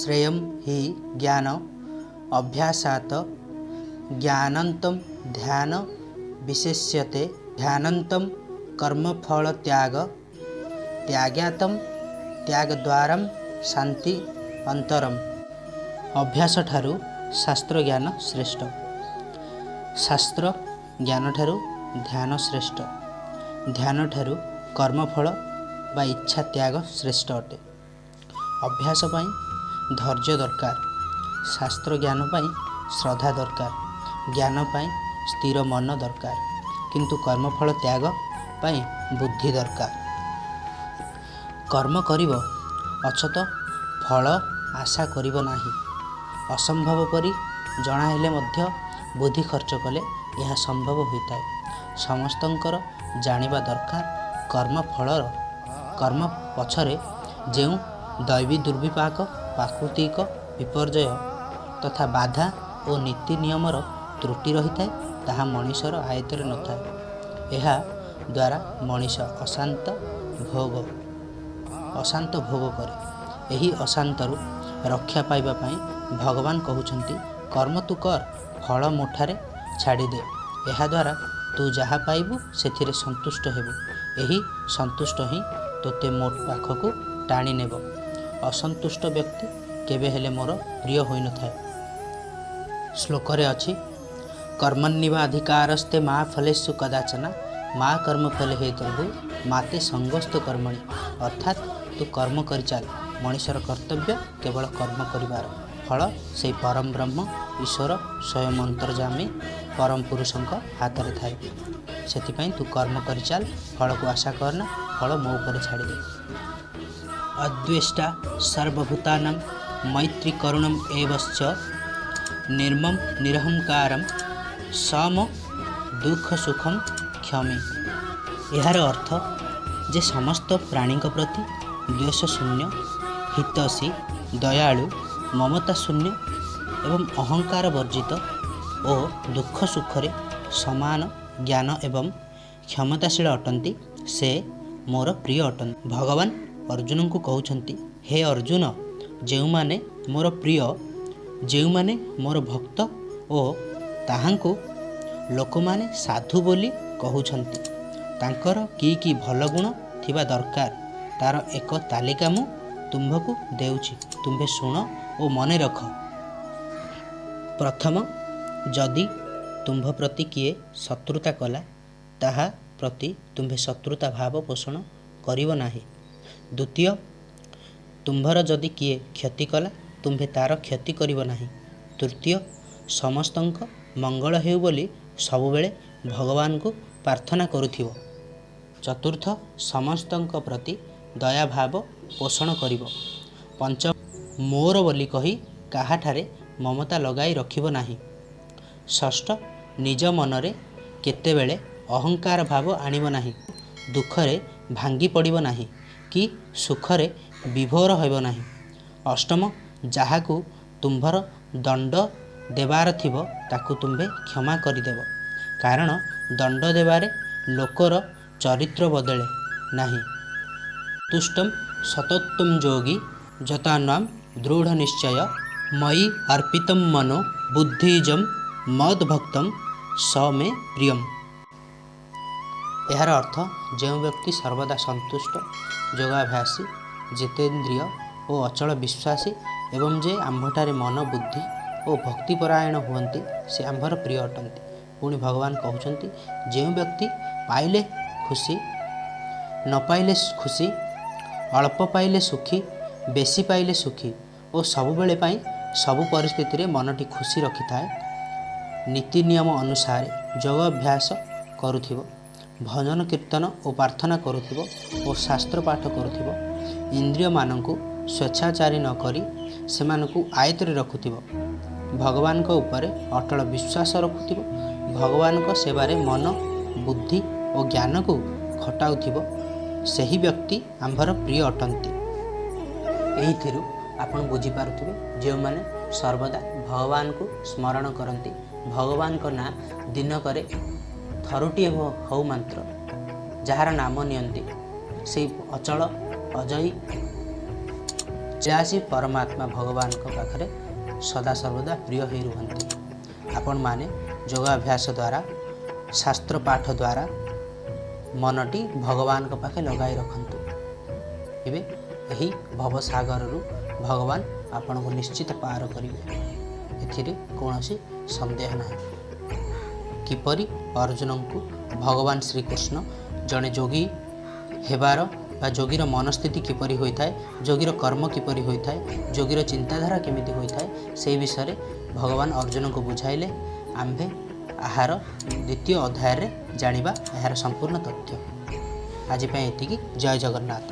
ଶ୍ରେୟମ୍ ହି ଜ୍ଞାନ ଅଭ୍ୟାସାତ ଜ୍ଞାନନ୍ତମ୍ ଧ୍ୟାନ ବିଶେଷ୍ୟତେ ଧ୍ୟାନନ୍ତମ୍ କର୍ମଫଳ ତ୍ୟାଗ ତ୍ୟାଗାତମ୍ ତ୍ୟାଗ ଦ୍ୱାରମ୍ ଶାନ୍ତି ଅନ୍ତରମ୍। ଅଭ୍ୟାସ ଠାରୁ ଶାସ୍ତ୍ର ଜ୍ଞାନ ଶ୍ରେଷ୍ଠ, ଶାସ୍ତ୍ର ଜ୍ଞାନଠାରୁ ଧ୍ୟାନ ଶ୍ରେଷ୍ଠ, ଧ୍ୟାନଠାରୁ କର୍ମଫଳ ବା ଇଚ୍ଛା ତ୍ୟାଗ ଶ୍ରେଷ୍ଠ ଅଟେ। ଅଭ୍ୟାସ ପାଇଁ ଧୈର୍ଯ୍ୟ ଦରକାର, ଶାସ୍ତ୍ର ଜ୍ଞାନ ପାଇଁ ଶ୍ରଦ୍ଧା ଦରକାର, ଜ୍ଞାନ ପାଇଁ ସ୍ଥିର ମନ ଦରକାର, କିନ୍ତୁ କର୍ମଫଳ ତ୍ୟାଗ ପାଇଁ ବୁଦ୍ଧି ଦରକାର। କର୍ମ କରିବ ଅଛତ ଫଳ ଆଶା କରିବ ନାହିଁ। ଅସମ୍ଭବ ପରି ଜଣାହେଲେ ମଧ୍ୟ ବୁଦ୍ଧି ଖର୍ଚ୍ଚ କଲେ ଏହା ସମ୍ଭବ ହୋଇଥାଏ। ସମସ୍ତଙ୍କର ଜାଣିବା ଦରକାର, କର୍ମଫଳର କର୍ମ ପଛରେ ଯେଉଁ ଦୈବୀ ଦୁର୍ବିପାକ, ପ୍ରାକୃତିକ ବିପର୍ଯ୍ୟୟ ତଥା ବାଧା ଓ ନୀତି ନିୟମର ତ୍ରୁଟି ରହିଥାଏ, ତାହା ମଣିଷର ଆୟତ୍ତରେ ନଥାଏ। ଏହା ଦ୍ୱାରା ମଣିଷ ଅଶାନ୍ତ ଭୋଗ କରେ। ଏହି ଅଶାନ୍ତରୁ ରକ୍ଷା ପାଇବା ପାଇଁ ଭଗବାନ କହୁଛନ୍ତି, କର୍ମ ତୁ କର, ଫଳ ମୋଠାରେ ଛାଡ଼ିଦେ। ଏହାଦ୍ୱାରା ତୁ ଯାହା ପାଇବୁ ସେଥିରେ ସନ୍ତୁଷ୍ଟ ହେବୁ। ଏହି ସନ୍ତୁଷ୍ଟ ହିଁ ତୋତେ ମୋ ପାଖକୁ ଟାଣି ନେବ। ଅସନ୍ତୁଷ୍ଟ ବ୍ୟକ୍ତି କେବେ ହେଲେ ମୋର ପ୍ରିୟ ହୋଇନଥାଏ। ଶ୍ଲୋକରେ ଅଛି, କର୍ମଣ୍ୟେବାଧିକାରସ୍ତେ ମା ଫଲେଷୁ କଦାଚନା ମା କର୍ମଫଲେ ହେତୁର୍ଭୂ ମାତେ ସଙ୍ଗସ୍ତ କର୍ମଣି। ଅର୍ଥାତ୍ ତୁ କର୍ମ କରିଚାଲ। ମଣିଷର କର୍ତ୍ତବ୍ୟ କେବଳ କର୍ମ କରିବାର, ଫଳ ସେଇ ପରମ ବ୍ରହ୍ମ ଈଶ୍ୱର ସ୍ୱୟଂ ଅନ୍ତର୍ଯାମୀ ପରମ ପୁରୁଷଙ୍କ ହାତରେ ଥାଏ। ସେଥିପାଇଁ ତୁ କର୍ମ କରିଚାଲ, ଫଳକୁ ଆଶା କରନା, ଫଳ ମୋ ଉପରେ ଛାଡ଼ିଦେ। ଅଦ୍ୱେଷ୍ଟା ସର୍ବଭୂତାନାଂ ମୈତ୍ରୀ କରୁଣମ୍ ଏବଶ୍ଚ ନିର୍ମମ ନିରହଙ୍କାରମ୍ ସମ ଦୁଃଖ ସୁଖം କ୍ଷମି। ଏହାର ଅର୍ଥ, ଯେ ସମସ୍ତ ପ୍ରାଣୀଙ୍କ ପ୍ରତି ଦ୍ୱେଷ ଶୂନ୍ୟ, ହିତୈଷୀ, ଦୟାଳୁ, ମମତା ଶୂନ୍ୟ ଏବଂ ଅହଙ୍କାର ବର୍ଜିତ ଓ ଦୁଃଖ ସୁଖରେ ସମାନ ଜ୍ଞାନ ଏବଂ କ୍ଷମତାଶୀଳ ଅଟନ୍ତି, ସେ ମୋର ପ୍ରିୟ ଅଟନ୍ତି। ଭଗବାନ ଅର୍ଜୁନଙ୍କୁ କହୁଛନ୍ତି, ହେ ଅର୍ଜୁନ, ଯେଉଁମାନେ ମୋର ପ୍ରିୟ, ଯେଉଁମାନେ ମୋର ଭକ୍ତ ଓ ତାହାଙ୍କୁ ଲୋକମାନେ ସାଧୁ ବୋଲି କହୁଛନ୍ତି, ତାଙ୍କର କି କି ଭଲ ଗୁଣ ଥିବା ଦରକାର ତାର ଏକ ତାଲିକା ମୁଁ ତୁମ୍ଭକୁ ଦେଉଛି, ତୁମ୍ଭେ ଶୁଣ ଓ ମନେ ରଖ। ପ୍ରଥମ, ଯଦି ତୁମ୍ଭ ପ୍ରତି କିଏ ଶତ୍ରୁତା କଲା, ତାହା ପ୍ରତି ତୁମ୍ଭେ ଶତ୍ରୁତା ଭାବ ପୋଷଣ କରିବ ନାହିଁ। ଦ୍ୱିତୀୟ, ତୁମ୍ଭର ଯଦି କିଏ କ୍ଷତି କଲା, ତୁମ୍ଭେ ତାର କ୍ଷତି କରିବ ନାହିଁ। ତୃତୀୟ, ସମସ୍ତଙ୍କ ମଙ୍ଗଳ ହେଉ ବୋଲି ସବୁବେଳେ ଭଗବାନଙ୍କୁ ପ୍ରାର୍ଥନା କରୁଥିବ। ଚତୁର୍ଥ, ସମସ୍ତଙ୍କ ପ୍ରତି ଦୟାଭାବ ପୋଷଣ କରିବ। ପଞ୍ଚମ, ମୋର ବୋଲି କହି କାହାଠାରେ ମମତା ଲଗାଇ ରଖିବ ନାହିଁ। ଷଷ୍ଠ, ନିଜ ମନରେ କେତେବେଳେ ଅହଙ୍କାର ଭାବ ଆଣିବ ନାହିଁ। ଦୁଃଖରେ ଭାଙ୍ଗି ପଡ଼ିବ ନାହିଁ କି ସୁଖରେ ବିଭୋର ହେବ ନାହିଁ। ଅଷ୍ଟମ, ଯାହାକୁ ତୁମ୍ଭର ଦଣ୍ଡ ଦେବାର ଥିବ ତାକୁ ତୁମ୍ଭେ କ୍ଷମା କରିଦେବ, କାରଣ ଦଣ୍ଡ ଦେବାରେ ଲୋକର ଚରିତ୍ର ବଦଳେ ନାହିଁ। ତୁଷ୍ଟମ ସତୋତ୍ତମ ଯୋଗୀ ଯତାନାମ ଦୃଢ଼ ନିଶ୍ଚୟ ମୟି ଅର୍ପିତମ ମନୋ ବୁଦ୍ଧିଜମ ମଦ ଭକ୍ତମ ସ ମେ ପ୍ରିୟମ। ଏହାର ଅର୍ଥ, ଯେଉଁ ବ୍ୟକ୍ତି ସର୍ବଦା ସନ୍ତୁଷ୍ଟ, ଯୋଗାଭ୍ୟାସୀ, ଜିତେନ୍ଦ୍ରିୟ ଓ ଅଚଳ ବିଶ୍ୱାସୀ ଏବଂ ଯେ ଆମ୍ଭଠାରେ ମନ, ବୁଦ୍ଧି ଓ ଭକ୍ତିପରାୟଣ ହୁଅନ୍ତି, ସେ ଆମ୍ଭର ପ୍ରିୟ ଅଟନ୍ତି। ପୁଣି ଭଗବାନ କହୁଛନ୍ତି, ଯେଉଁ ବ୍ୟକ୍ତି ପାଇଲେ ଖୁସି, ନ ପାଇଲେ ଖୁସି, ଅଳ୍ପ ପାଇଲେ ସୁଖୀ, ବେଶୀ ପାଇଲେ ସୁଖୀ ଓ ସବୁବେଳେ ପାଇଁ ସବୁ ପରିସ୍ଥିତିରେ ମନଟି ଖୁସି ରଖିଥାଏ, ନୀତି ନିୟମ ଅନୁସାରେ ଯୋଗ ଅଭ୍ୟାସ କରୁଥିବ, ଭଜନ କୀର୍ତ୍ତନ ଓ ପ୍ରାର୍ଥନା କରୁଥିବ ଓ ଶାସ୍ତ୍ର ପାଠ କରୁଥିବ, ଇନ୍ଦ୍ରିୟମାନଙ୍କୁ ସ୍ୱେଚ୍ଛାଚାରୀ ନ କରି ସେମାନଙ୍କୁ ଆୟତ୍ତରେ ରଖୁଥିବ, ଭଗବାନଙ୍କ ଉପରେ ଅଟଳ ବିଶ୍ୱାସ ରଖୁଥିବ, ଭଗବାନଙ୍କ ସେବାରେ ମନ, ବୁଦ୍ଧି ଓ ଜ୍ଞାନକୁ ଖଟାଉଥିବ, ସେହି ବ୍ୟକ୍ତି ଆମ୍ଭର ପ୍ରିୟ ଅଟନ୍ତି। ଏଇଥିରୁ ଆପଣ ବୁଝିପାରୁଥିବେ, ଯେଉଁମାନେ ସର୍ବଦା ଭଗବାନଙ୍କୁ ସ୍ମରଣ କରନ୍ତି, ଭଗବାନଙ୍କ ନାଁ ଦିନକରେ ଥରୁଟିଏ ହଉ ମାତ୍ର ଯାହାର ନାମ ନିଅନ୍ତି, ସେଇ ଅଚଳ ଅଜୟ ଅଭିଳାଷୀ ପରମାତ୍ମା ଭଗବାନଙ୍କ ପାଖରେ ସଦାସର୍ବଦା ପ୍ରିୟ ହୋଇ ରୁହନ୍ତି। ଆପଣମାନେ ଯୋଗାଭ୍ୟାସ ଦ୍ୱାରା, ଶାସ୍ତ୍ର ପାଠ ଦ୍ୱାରା ମନଟି ଭଗବାନଙ୍କ ପାଖେ ଲଗାଇ ରଖନ୍ତୁ। ଏବେ ଏହି ଭବସାଗରରୁ ଭଗବାନ ଆପଣଙ୍କୁ ନିଶ୍ଚିତ ପାର କରିବେ, ଏଥିରେ କୌଣସି ସନ୍ଦେହ ନାହିଁ। କିପରି ଅର୍ଜୁନଙ୍କୁ ଭଗବାନ ଶ୍ରୀକୃଷ୍ଣ ଜଣେ ଯୋଗୀ ହେବାର ବା ଯୋଗୀର ମନସ୍ଥିତି କିପରି ହୋଇଥାଏ, ଯୋଗୀର କର୍ମ କିପରି ହୋଇଥାଏ, ଯୋଗୀର ଚିନ୍ତାଧାରା କେମିତି ହୋଇଥାଏ, ସେହି ବିଷୟରେ ଭଗବାନ ଅର୍ଜୁନଙ୍କୁ ବୁଝାଇଲେ। ଆମ୍ଭେ ଏହାର ଦ୍ୱିତୀୟ ଅଧ୍ୟାୟରେ ଜାଣିବା ଏହାର ସମ୍ପୂର୍ଣ୍ଣ ତଥ୍ୟ। ଆଜି ପାଇଁ ଏତିକି। ଜୟ ଜଗନ୍ନାଥ।